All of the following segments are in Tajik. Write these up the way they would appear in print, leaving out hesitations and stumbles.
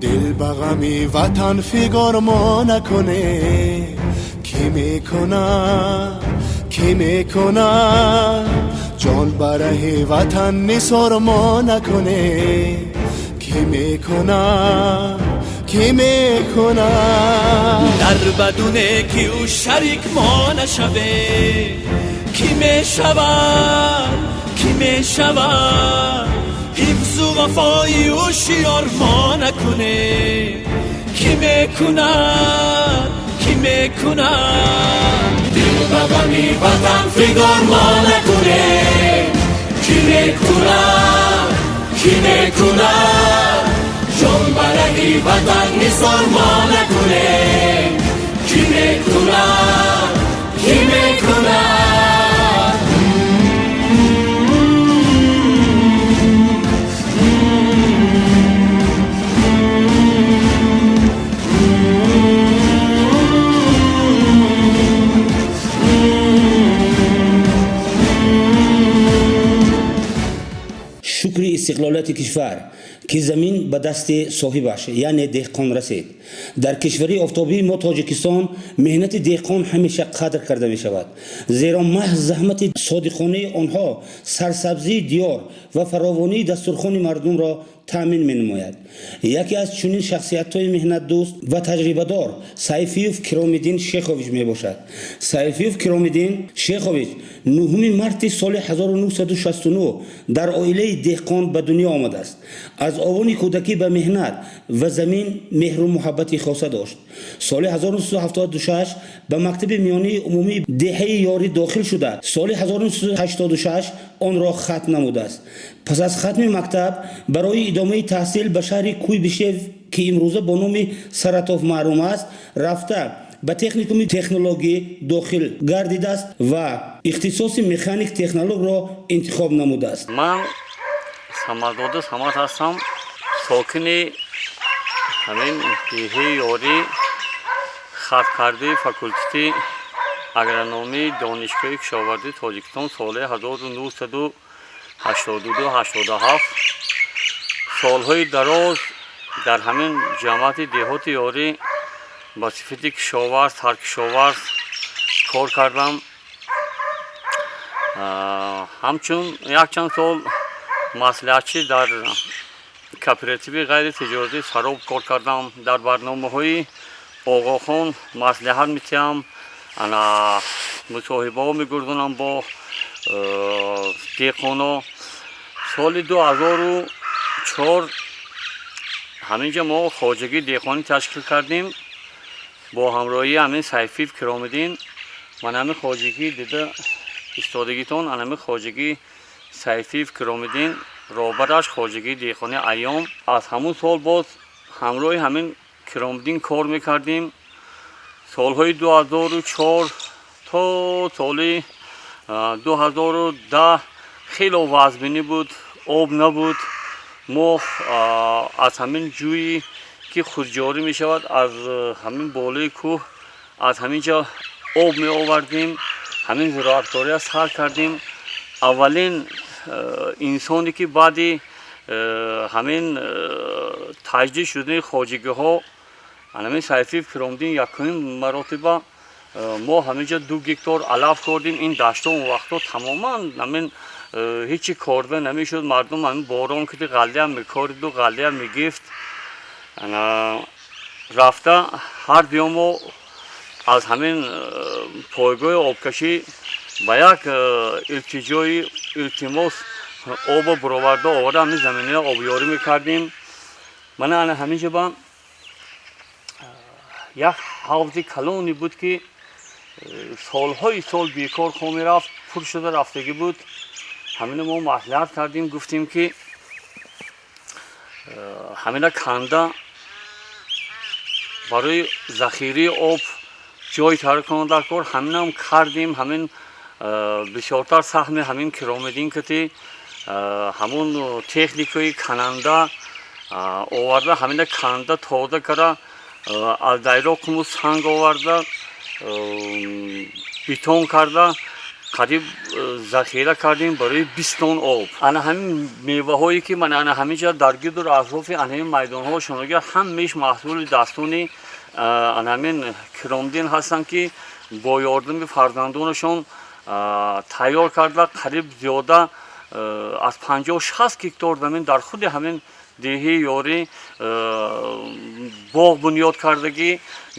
Дил ба ғами ватан фигор мо накунем. Кӣ мекунад, кӣ мекунад, ҷон ба раҳи ватан нисор мо накунем. Кӣ мекунад, кӣ мекунад? Дар бадуне ки ӯ шарик мо нашавем, кӣ мешавад, кӣ мешавад? Ҳифзу вафои ӯ шиёр мо накунем, кӣ мекунад, кӣ мекунад? Дил ба ғами ватан фигор мо накунем, кӣ мекунад, кӣ мекунад? Ҷон ба раҳи ватан нисор мо накунем, кӣ мекунад, кӣ мекунад? Шукри истиқлолияти кишвар, ки замин ба дасти соҳибаш, яъне деҳқон расид. Дар кишвари офтобии мо, Тоҷикистон, меҳнати деҳқон ҳамеша қадр карда мешавад, зеро маҳз заҳмати содиқонаи онҳо сарсабзии диёр ва фаровонии дастурхони мардумро таъмин менамояд. Яке аз чунин шахсиятҳои меҳнатдӯст ва таҷрибадор Сайфиев Киромиддин Шехович мебошад. Сайфиев Киромиддин Шехович 9 марти соли 1969 дар оилаи деҳқон ба дунё омадааст. Аз овони кӯдакӣ ба меҳнат ва замин меҳру муҳаббати хоса дошт. Соли 1976 ба мактаби миёнаи умумии деҳаи Ёрӣ дохил шуда, соли 1986 онро хатм намудааст. Пас аз хатми мактаб барои идомаи таҳсил ба шаҳри Куйбишев, ки имрӯза бо номи Саратов маъруф аст, рафта, ба техникуми технологӣ дохил гардидааст ва ихтисоси механик технологро интихоб намудааст. Ман Самадода Самад ҳастам, сокини ҳамин деҳаи Ёрӣ, хаткардаи факултети агрономии Донишгоҳи кишоварзии Тоҷикистон соли 1982-87. Солҳои дароз дар ҳамин ҷамоати деҳоти Ёрӣ ба сифати кишоварз, саркишоварз кор кардам. Ҳамчун якчанд сол маслиҳатчӣ дар кооперативи ғайритиҷоратии Сароб кор кардам. Дар барномаҳои Оғохон маслиҳат метиҳам, ана мусоҳибаҳо мегузаронам бо деҳқоно. Соли 2004 ҳаминҷа мо хоҷагии деҳқонӣ ташкил кардем бо ҳамроҳии ҳамин Сайфиев Киромиддин. Ман ҳамин хоҷагӣ дида истодагитон, ҳамин хоҷагии Сайфиев Киромиддин, роҳбараш хоҷагии деҳқонии Айём. Аз ҳамун сол боз ҳамроҳи ҳамин Киромиддин кор мекардем. Солҳои 2004 то соли 2010 хело вазминӣ буд, об набуд. Мо аз ҳамин ҷӯйи, ки худҷорӣ мешавад аз ҳамин болои кӯҳ, аз ҳамин ҷо об меовардем, ҳамин зироаткориро сар кардем. Аввалин инсоне, ки баъди ҳамин таҷдид шудани хоҷагиҳо, ҳамин Сайфиев Киромиддин, якумин маротиба мо ҳаминҷо 2 гектар алаф кордем. Ин даштҳо он вақтҳо тамоман ҳамин ҳечи корда намешуд. Мардум ҳамин борон киди ғаллиам мекориду ғаллиам мегифт. Рафта ҳар дуё мо аз ҳамин пойгоҳи обкашӣ ба як илтиҷои илтимос обо буроварда оварда, ҳамин заминаро обёрӣ мекардем. Мана ана ҳаминҷо ба як ҳавзи калоне буд, ки солҳои сол бекор хо мерафт, пур шуда рафтагӣ буд. Ҳамина мо маслиҳат кардем, гуфтем, ки ҳамина канда барои захираи об ҷой тайёр кунанд дар кор. Ҳаминам кардем. Ҳамин бисёртар саҳми ҳамин Киромиддин кати ҳамун техникаи кананда оварда, ҳамина канда тоза кара, аз дайро қуму санг оварда, бетон карда. Қариб захира кардем барои 20 тонн об. Ана ҳамин меваҳое, ки ман ана ҳамин ҷа дар гирду атрофи ана ҳамин майдонҳо шонага, ҳамаиш маҳсули дастони ана ҳамин Киромдин ҳастанд, ки бо ёрдами фарзандонашон тайёр карда. Қариб зиёда аз 50-60 гектор замин дар худи ҳамин деҳаи Ёрӣ боғ бунёд кардагӣ,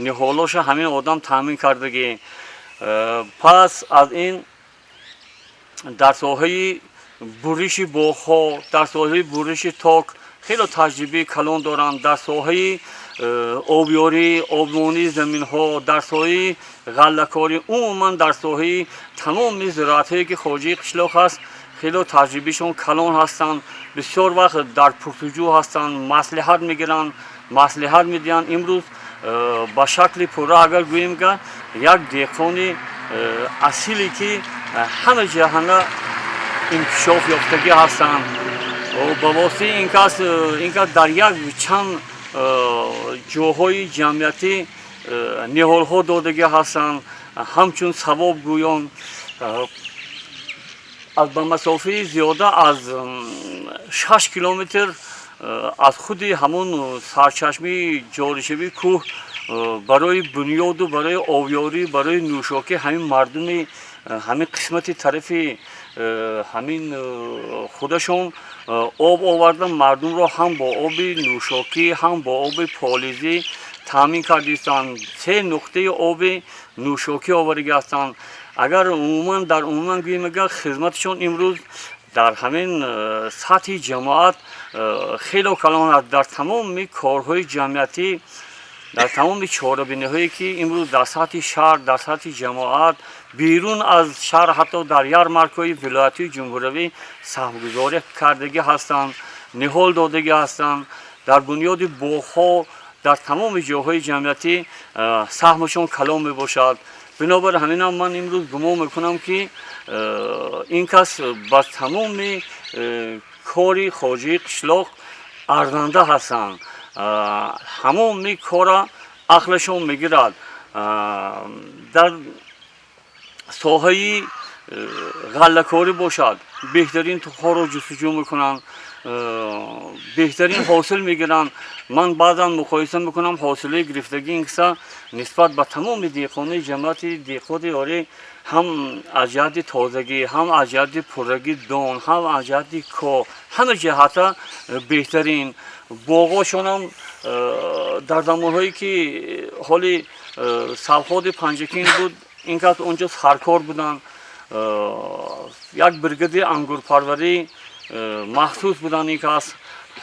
ниҳолоша ҳамин одам таъмин кардагӣ. Пас аз ин дар соҳаи буриши боғҳо, дар соҳаи буриши ток хело таҷрибаи калон доранд. Дар соҳаи обёрӣ, обмонии заминҳо, дар соҳаи ғаллакорӣ, умуман дар соҳаи тамоми зироатҳое, ки хоҷагии қишлоқ аст, хело таҷрибаашон калон ҳастанд. Бисёр вақт дар пурсуҷӯ ҳастанд, маслиҳат мегиранд, маслиҳат медиҳанд. Имрӯз ба шакли пурра агар гӯем, га як деҳқони асиле, ки ҳама ҷаҳана инкишоф ёфтагӣ ҳастанд. Ба воситаи ин кас дар як чанд ҷоҳои ҷамъиятӣ ниҳолҳо додагӣ ҳастанд, ҳамчун савоб гӯён. Аз ба масофаи зиёда аз 6 километр аз худи ҳамон сарчашмаи ҷоришавии кӯҳ барои бунёду, барои обёрӣ, барои нӯшокӣ ҳамин мардуми ҳамин қисмати тарафи ҳамин худашон об оварда, мардумро ҳам бо оби нӯшокӣ, ҳам бо оби полизӣ таъмин кардистанд. Се нуқтаи оби нӯшокӣ овардаги ҳастанд. Агар умуман дар умуман гӯем, агар хизматашон имрӯз дар ҳамин сатҳи ҷамоат хело калон аст. Дар тамоми корҳои ҷамъиятӣ, дар тамоми чорабиниҳое, ки имрӯз дар сатҳи шаҳр, дар сатҳи ҷамоат, берун аз шаҳр, ҳатто дар ярмаркаҳои вилоятию ҷумҳуравӣ саҳмгузорӣ кардагӣ ҳастанд, ниҳол додагӣ ҳастанд, дар бунёди боғҳо, дар тамоми ҷоҳои ҷамъиятӣ саҳмашон калон мебошад. Бинобар ҳаминам ман имрӯз гумон мекунам, ки ин кас ба тамоми кори хоҷагии қишлоқ арзанда ҳастанд. Ҳамоми кора ақлашон мегирад. Дар соҳаи ғаллакорӣ бошад, беҳтарин тухмҳоро ҷустуҷӯ мекунанд, беҳтарин ҳосил мегиранд. Ман баъзан муқоиса мекунам ҳосилаи гирифтагии ин киса нисбат ба тамоми деҳқонои ҷамоати деҳқоти Ёрӣ, ҳам аз ҷиҳати тозагӣ, ҳам аз ҷиҳати пуррагии дон, ҳам аз ҷиҳати кор, ҳама ҷиҳата беҳтарин. Боғошонам дар замонҳое, ки ҳоли совхози Панҷакент буд, ин кас онҷо саркор буданд, як бригади ангурпарварӣ махсус буданд. Ин кас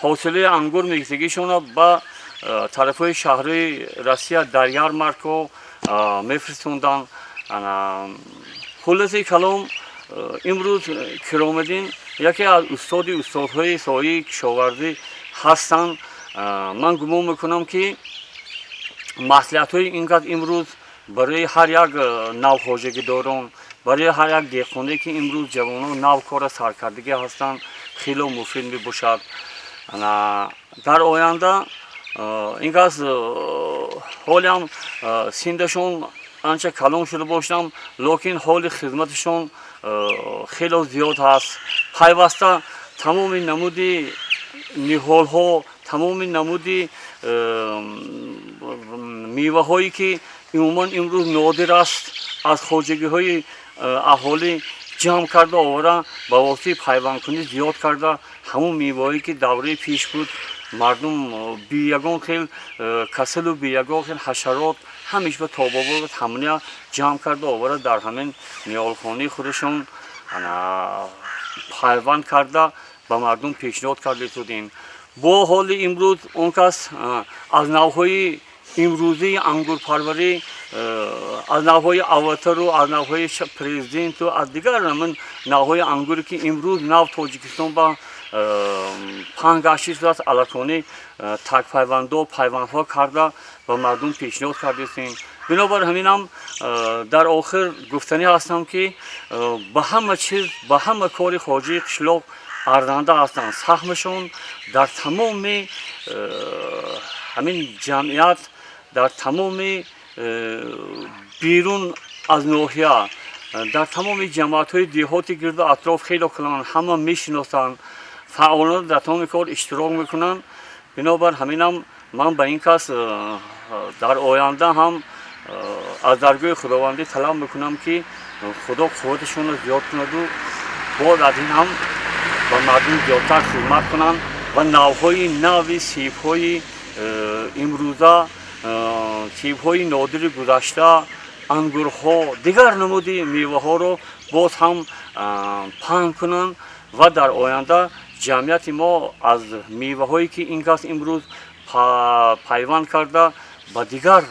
ҳосилаи ангур мегирифтагишона ба тарафҳои шаҳрҳои Россия дар ярмарко мефиристонданд. Хулосаи калом, имрӯз Киромиддин яке аз устоди устодҳои соҳаи кишоварзӣ ҳастанд. Ман гумон мекунам, ки маслиҳатҳои ин кас имрӯз барои ҳар як навхоҷагидорон, барои ҳар як деҳқоне, ки имрӯз ҷавонон нав кора саркардагӣ ҳастанд, хело муфид мебошад. Дар оянда ин кас ҳолиам синдашон анча калон шуда бошам, лекин ҳоли хизматашон хело зиёд ҳаст. Пайваста тамоми намуди ниҳолҳо, тамоми намуди меваҳое, ки умуман имрӯз нодир аст, аз хоҷагиҳои аҳолӣ ҷамъ карда овара, ба воситаи пайвандкунӣ зиёд карда, ҳамон меваҳое, ки давраи пеш буд, мардум би ягон хел касалу би ягон хел ҳашарот ҳамеш ба тобовар буд, ҳамония ҷамъ карда овара, дар ҳамин ниҳолхонаи худашон пайванд карда, ба мардум пешниҳод карда истодем. Бо ҳоли имрӯз он кас аз навъҳои имрӯзии ангурпарварӣ, аз навъҳои Аватару, аз навъҳои Президенту, аз дигар ҳамин навъҳои ангуре, ки имрӯз нав Тоҷикистон ба паҳн гашта шудааст, алаконӣ такпайвандо пайвандҳо карда, ба мардум пешниҳод кардастем. Бинобар ҳаминам дар охир гуфтанӣ ҳастам, ки ба ҳама чиз, ба ҳама кори хоҷагии қишлоқ арзанда ҳастанд. Саҳмашон дар тамоми ҳамин ҷамъият, дар тамоми берун аз ноҳия. Дар тамоми ҷамоатҳои деҳоти гирду атроф хело калон ҳама мешиносанд, фаъолона дар тамоми кор иштирок мекунанд. Бинобар ҳаминам ман ба ин кас дар оянда ҳам аз даргоҳи худовандӣ талаб мекунам, ки Худо қувваташонро зиёд кунаду боз аз ин ҳам ба мардум зиёдтар хизмат кунанд ва навъҳои нави себҳои имрӯза, себҳои нодири гузашта, ангурҳо, дигар намуди меваҳоро боз ҳам паҳн кунанд ва дар оянда ҷамъияти мо аз меваҳое, ки ин кас имрӯз пайванд карда, ба дигар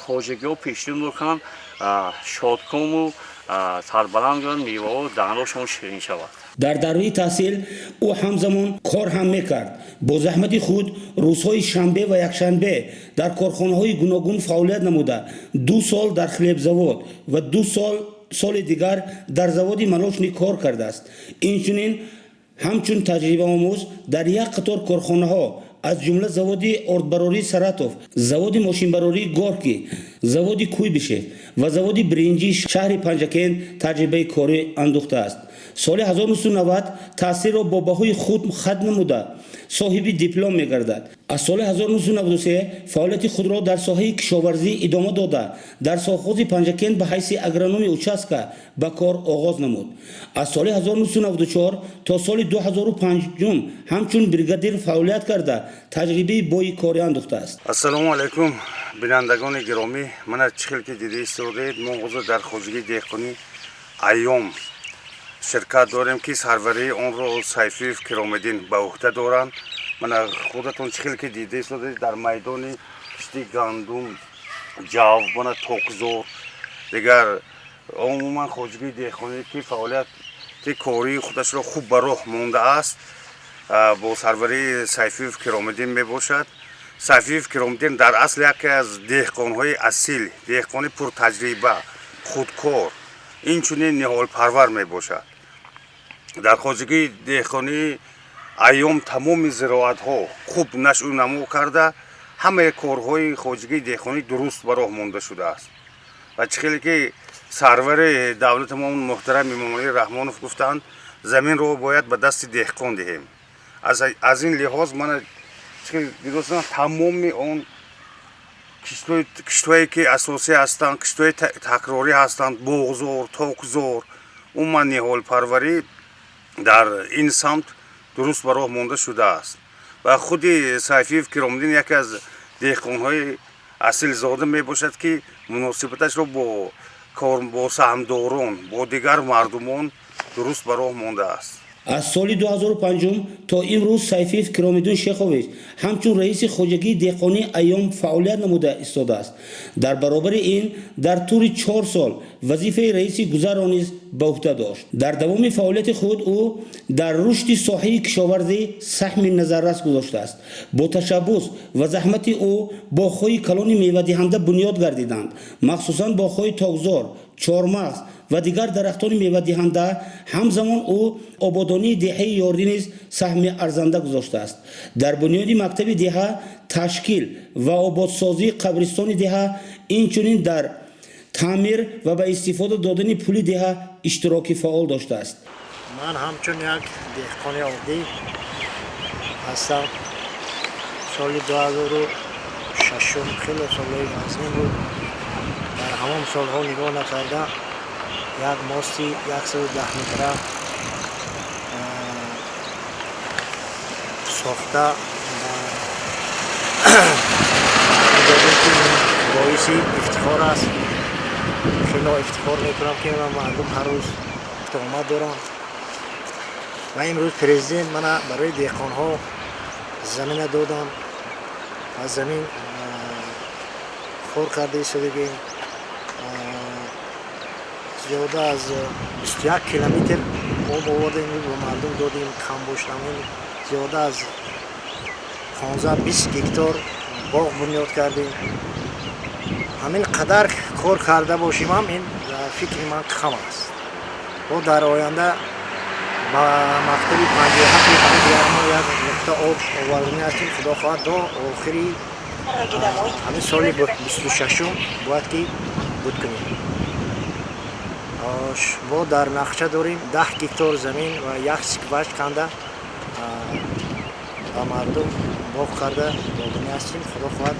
хоҷагиҳо пешниҳод мекунанд, шодкому сарбаланд гарданд, меваҳо даҳаношон ширин шавад. Дар давраи таҳсил ӯ ҳамзамон кор ҳам мекард. Бо заҳмати худ рӯзҳои шанбе ва якшанбе дар корхонаҳои гуногун фаъолият намуда, 2 сол дар хлебзавод ва 2 сол соли дигар дар заводи молочный кор кардааст. Инчунин ҳамчун таҷрибаомӯз дар як қатор корхонаҳо, аз ҷумла заводи ордбарории Саратов, заводи мошинбарории Горький, заводи Куйбишев ва заводи биринҷии шаҳри Панҷакент таҷрибаи корӣ андӯхтааст. Соли 1990 таҳсилро бо баҳои хуб хатм намуда, соҳиби диплом мегардад. Аз соли 1993 фаъолияти худро дар соҳаи кишоварзӣ идома дода, дар совхози Панҷакент ба ҳайси агрономи участка ба кор оғоз намуд. Аз соли 1994 то соли 2005 ҳамчун бригадир фаъолият карда, таҷрибаи бои корӣ андӯхтааст. Ассалому алайкум, бинандагони гиромӣ! Мана, чӣ хел ки дида истодаед, мо ҳозир дар хоҷагии деҳқонӣ Айём ширкат дорем, ки сарварии онро Сайфиев Киромиддин ба уҳда доранд. Мана, худатон чӣ хел ки дида истодаед, дар майдони кишти гандум, ҷав, мана, токзор, дигар умуман хоҷагии деҳқонӣ, ки фаъолияти кории худашро хуб ба роҳ мондааст, бо сарварии Сайфиев Киромиддин мебошад. Сайфиев Киромиддин дар асл яке аз деҳқонҳои асил, деҳқони пуртаҷриба, худкор, инчунин ниҳолпарвар мебошад. Дар хоҷагии деҳқонии Айём тамоми зироатҳо хуб нашъу намо карда, ҳамаи корҳои хоҷагии деҳқонӣ дуруст ба роҳ монда шудааст. Ва чӣ хеле ки сарвари давлатамон муҳтарам Эмомалӣ Раҳмонов гуфтанд, заминро бояд ба дасти деҳқон диҳем. Аз ин лиҳоз, мана, дидостам, тамоми он киштҳое ки асосӣ ҳастанд, киштҳои такрорӣ ҳастанд, боғзор, токзор, умуман ниҳолпарварӣ дар ин самт дуруст ба роҳ монда шудааст. Ва худи Сайфиев Киромиддин яке аз деҳқонҳои асилзода мебошад, ки муносибаташро бо кор, бо саҳмдорон, бо дигар мардумон дуруст ба роҳ мондааст. Аз соли 2005 то имрӯз Сайфиев Киромиддин Шехович ҳамчун раиси хоҷагии деҳқонии Айём фаъолият намуда истодааст. Дар баробари ин дар тӯли 4 сол вазифаи раиси гузарро низ ба уҳда дошт. Дар давоми фаъолияти худ ӯ дар рушди соҳаи кишоварзӣ саҳми назаррас гузоштааст. Бо ташаббус ва заҳмати ӯ боғҳои калони мевадиҳанда бунёд гардиданд, махсусан боғҳои токзор, чормағз ва дигар дарахтони мевадиҳанда. Ҳамзамон ӯ ободонии деҳаи Ёрдӣ низ саҳми арзанда гузоштааст. Дар бунёди мактаби деҳа, ташкил ва ободсозии қабристони деҳа, инчунин дар таъмир ва ба истифода додани пули деҳа иштироки фаъол доштааст. Ман ҳамчун як деҳқони оддӣ ҳастам. Соли 2006 хеле солҳои вазнин буд. Дар ҳамон солҳо нигоҳ накарда, як мости 110 метра сохта додем, ки боиси ифтихор аст. Хело ифтихор мекунам, ки ман мардум ҳар рӯз омад дорам. Ва имрӯз президент мана барои деҳқонҳо замина додам ва замин кор карда истодагем. Зиёда аз 21 километр об овардем, ба мардум додем. Кам бошам, зиёда аз 15-20 гектор боғ бунёд кардем. Ҳамин қадар кор карда бошим ҳам, ин дар фикри ман кам аст. Бо дар оянда ба мактаби 57 ҳамин дигармо як нуқта об оварданӣ ҳастем. Худо хоҳад, до охири ҳамин соли 26-ум бояд ки буд кунем. Мо дар нақша дорем 10 гектор замин ва як скважина канда ба мардум боғ карда додани ҳастем. Худо хоҳад,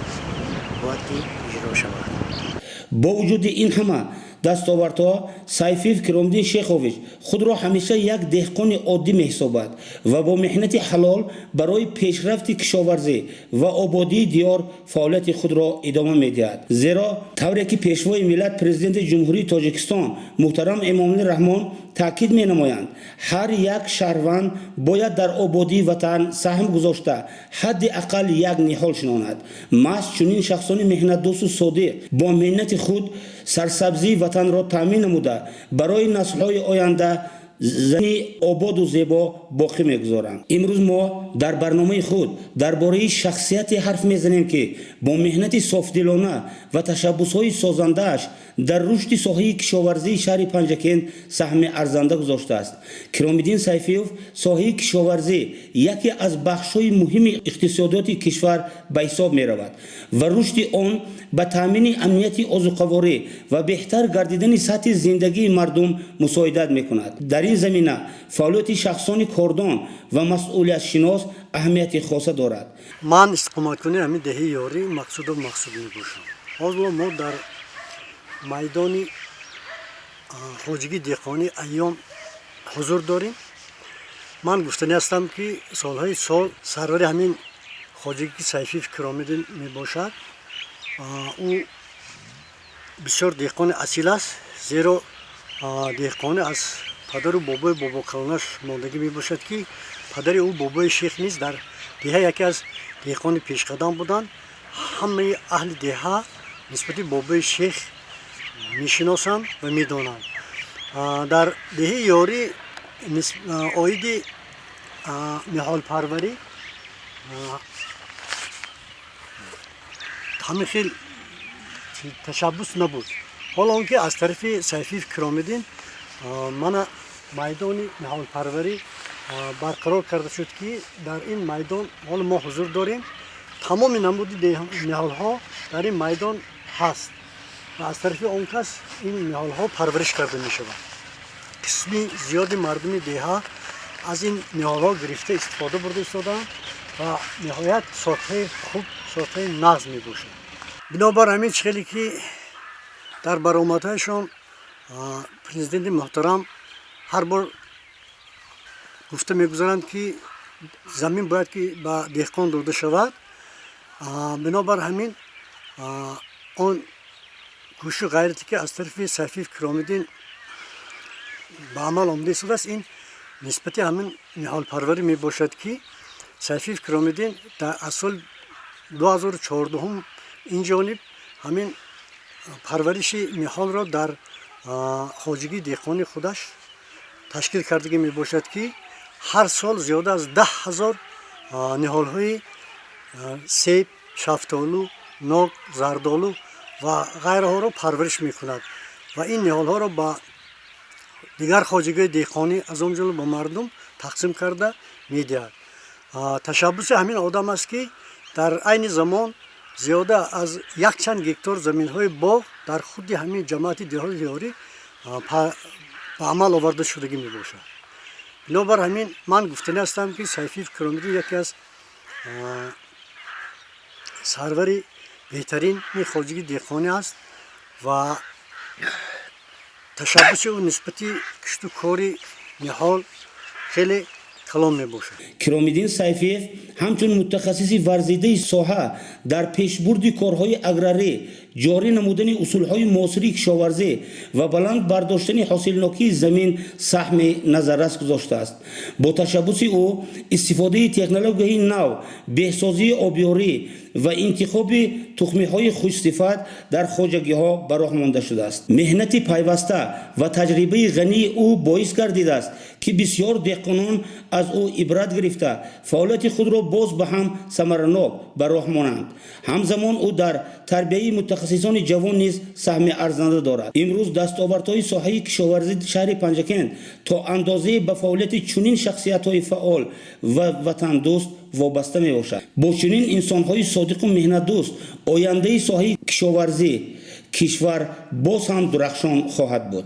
бояд ки иҷро шавад. Бо вуҷуди ин ҳама дастовардҳо, Сайфиев Киромиддин Шехович худро ҳамеша як деҳқони оддӣ меҳисобад ва бо меҳнати ҳалол барои пешрафти кишоварзӣ ва ободии диёр фаъолияти худро идома медиҳад. Зеро тавре ки Пешвои миллат, Президенти Ҷумҳурии Тоҷикистон муҳтарам Эмомалӣ Раҳмон таъкид менамоянд, ҳар як шаҳрванд бояд дар ободии ватан саҳм гузошта, ҳадди ақал як ниҳол шинонад. Маҳз чунин шахсони меҳнатдӯсту содиқ бо меҳнати худ сарсабзии ватанро таъмин намуда, барои наслҳои оянда замини ободу зебо боқӣ мегузоранд. Имрӯз мо дар барномаи худ дар бораи шахсияте ҳарф мезанем, ки бо меҳнати софдилона ва ташаббусҳои созандааш дар рушди соҳаи кишоварзии шаҳри Панҷакент саҳми арзанда гузоштааст. Киромиддин Сайфиев. Соҳаи кишоварзӣ яке аз бахшҳои муҳими иқтисодиёти кишвар ба ҳисоб меравад ва рушди он ба таъмини амнияти озуқаворӣ ва беҳтар гардидани сатҳи зиндагии мардум мусоидат мекунад. Дар ин замина фаъолияти шахсони кордон ва масъулиятшинос аҳамияти хоса дорад. Ман истиқоматкунии ҳамин деҳаи Ёрӣ Мақсудов Мақсуд мебошам. Ҳозир мо дар майдони хоҷагии деҳқонии Айём ҳузур дорем. Ман гуфтанӣ ҳастам, ки солҳои сол сарвари ҳамин хоҷагӣ Сайфиев Киромиддин мебошад. Ӯ бисёр деҳқони асил аст, зеро деҳқонӣ аз падару бобои бобокалонаш мондагӣ мебошад, ки падари ӯ Бобои Шех низ дар деҳа яке аз деҳқони пешқадам буданд. Ҳамаи аҳли деҳа нисбати Бобои Шех мешиносанд ва медонанд. Дар деҳаи Ёрӣ оиди ниҳолпарварӣ ҳамин хел ташаббус набуд. Ҳоло он ки аз тарафи Сайфиев Киромиддин мана майдони ниҳолпарварӣ барқарор карда шуд, ки дар ин майдон ҳоло мо ҳузур дорем. Тамоми намуди ниҳолҳо дар ин майдон ҳаст ва аз тарафи он кас ин ниҳолҳо парвариш карда мешавад. Қисми зиёди мардуми деҳа аз ин ниҳолҳо гирифта истифода бурда истодаанд ва ниҳоят сортҳои хуб, сортҳои нағз мебошад. Бинобар ҳамин, чӣ хеле ки дар баромадҳояшон Президенти муҳтарам ҳар бор гуфта мегузаранд, ки замин бояд ки ба деҳқон дода шавад, бинобар ҳамин он кӯшишу ғайрате, ки аз тарафи Сайфиев Киромиддин ба амал омада истодааст, ин нисбати ҳамин ниҳолпарварӣ мебошад, ки Сайфиев Киромиддин аз соли 2014-ум ин ҷониб ҳамин парвариши ниҳолро дар хоҷагии деҳқони худаш ташкил кардагӣ мебошад, ки ҳар сол зиёда аз 10 000 ниҳолҳои себ, шафтолу, нок, зардолу ва ғайраҳоро парвариш мекунад ва ин ниҳолҳоро ба дигар хоҷагиҳои деҳқонӣ, аз он ҷумла ба мардум тақсим карда медиҳад. Ташаббуси ҳамин одам аст, ки дар айни замон зиёда аз якчанд гектор заминҳои боғ дар худи ҳамин ҷамоати деҳоти Ёрӣ ба амал оварда шудагӣ мебошад. Бинобар ҳамин, ман гуфтанӣ ҳастам, ки Сайфиев Киромиддин яке аз сарвари беҳтарини хоҷагии деҳқонӣ аст ва ташаббуси ӯ нисбати кишту кори ниҳол хеле калон мебошад. Киромиддин Сайфиев ҳамчун мутахассиси варзидаи соҳа дар пешбурди корҳои аграрӣ, ҷорӣ намудани усулҳои муосири кишоварзӣ ва баланд бардоштани ҳосилнокии замин саҳми назаррас гузоштааст. Бо ташаббуси ӯ истифодаи технологияи нав, беҳсозии обёрӣ ва интихоби тухмиҳои хушсифат дар хоҷагиҳо ба роҳ монда шудааст. Меҳнати пайваста ва таҷрибаи ғании ӯ боис гардидааст, ки бисёр деҳқонон аз ӯ ибрат гирифта, фаъолияти худро боз ба ҳам самаранок ба роҳ монанд. Ҳамзамон ӯ дар тарбияи мутахассисони ҷавон низ саҳми арзанда дорад. Имрӯз дастовардҳои соҳаи кишоварзии шаҳри Панҷакент то андозае ба фаъолияти чунин шахсиятҳои фаъол ва ватандӯст вобаста мебошад. Бо чунин инсонҳои содиқу меҳнатдӯст ояндаи соҳаи кишоварзӣ кишвар боз ҳам дурахшон хоҳад буд.